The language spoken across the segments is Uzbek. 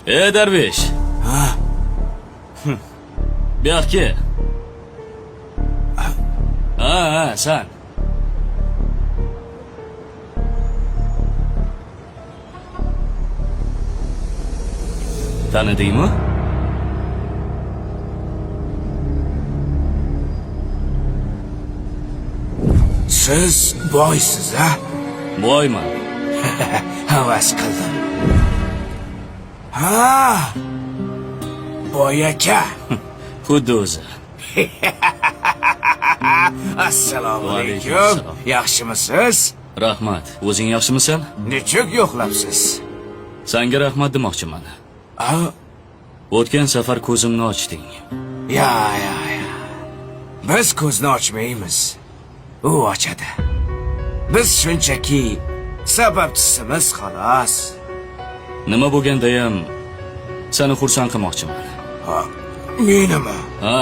E darvesh. Ha? Bu yoqqa. Ha, ha, san. Tanidingmi? Siz boysiz, a? Boyman. Havas qildim. Ha! Boy aka. Xuddi o'zi. Assalomu Va alaykum alaykum. assalom. Yaxshimisiz? Rahmat. O'zing yaxshimisan? Nechuk yo'qlabsiz? Sanga rahmat demoqchiman. A? O'tgan safar ko'zimni ochding. Ya, ya, ya. Biz ko'zni ochmaymiz. U ochadi. Biz shunchaki sababchisimiz xolos. Nima bo'lgandayam seni xursand qilmoqchiman. Ha, menimi? Ha,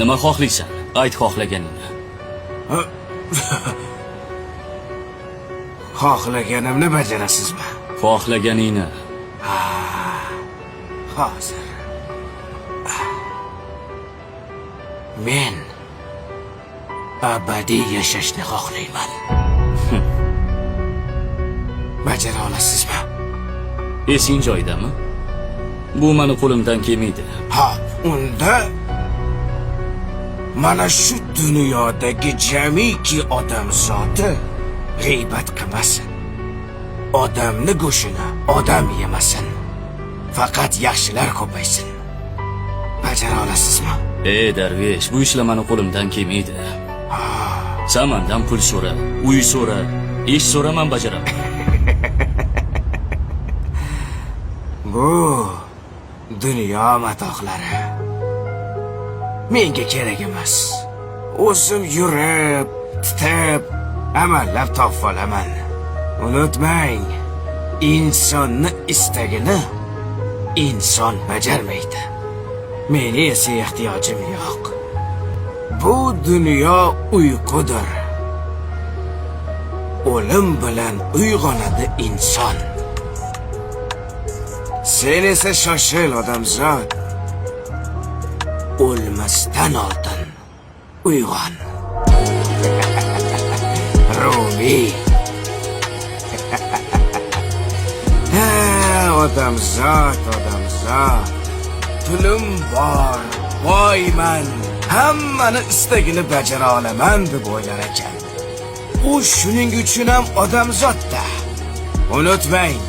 nima xohlaysan? Ayt xohlaganingni. Xohlaganimni bajarasizmi? Xohlaganingni. Hozir. Men abadiy yashashni xohlayman. Bajara olasizmi? Esing joyidami? Bu mani qo'limdan kelmaydi. Ha, unda mana shu dunyodagi jamiki odam zoti g'iybat qilmasin. Odamni go'shini odam yemasin. Faqat yaxshilar ko'paysin. Bajara olasizmi? Ey darvesh, bu ishlar mani qo'limdan kelmaydi. San mandan pul so'ra, uy so'ra, ish so'ra, man bajaraman. Bu dunyo matohlari. Menga kerak emas. O'zim yurib, titib, amallab topib olaman. Unutmang, insonni istagini inson bajarmaydi. Meni esa ehtiyojim yo'q. Bu dunyo uyqudir. O'lim bilan uyg'onadi inson. Sen esa shoshil, odamzod. O'lmasdan oldin uyg'on. Rumiy. Ha, odamzod, odamzod. Pulim bor, boyman, hammani istagini bajara olaman deb o'ylar ekan. U shuning uchun ham odamzodda. Unutmang.